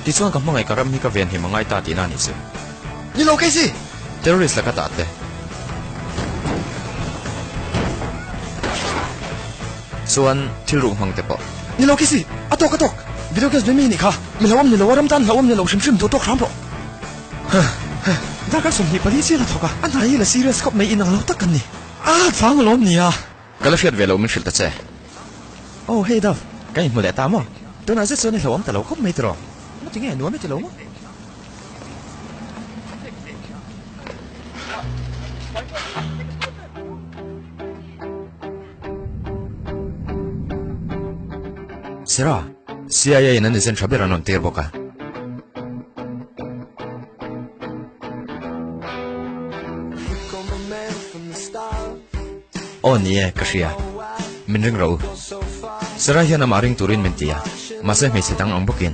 Tichuan ka hmangaih ka ram hi ka venhim a ngai ta tihna a nih chu. Ni lo Casey! Terrorist laka tah te. Chuan thil ruh hmang te pawh. Ni lo Casey! A tawk a tawk! Video games mai mai a nih kha. Mi hlauhawm ni lo a ram tan hlauhawm ni lo hrim hrim duh tawk hram rawh. Huh huh darkar 24 chiah la thawk a, a hna hi la serious khawp mai inang lo tak kan ni. A vang alawm nia. Ka la hriat ve lo min hrilh ta che. Oh hey Dove, ka inhmu leh ta maw? Tunah zet chuan i hlauhawm ta lo khawp mai tiraw? Nga tinge nuam i ti lo maw? Sarah, CIA in an agent tha ber an rawn tir bawk a. Aw ni e, ka hria. Min ring rawh u. Sarah hian amah ring turin min ti a, mahse hmeichhe dang ang bawkin.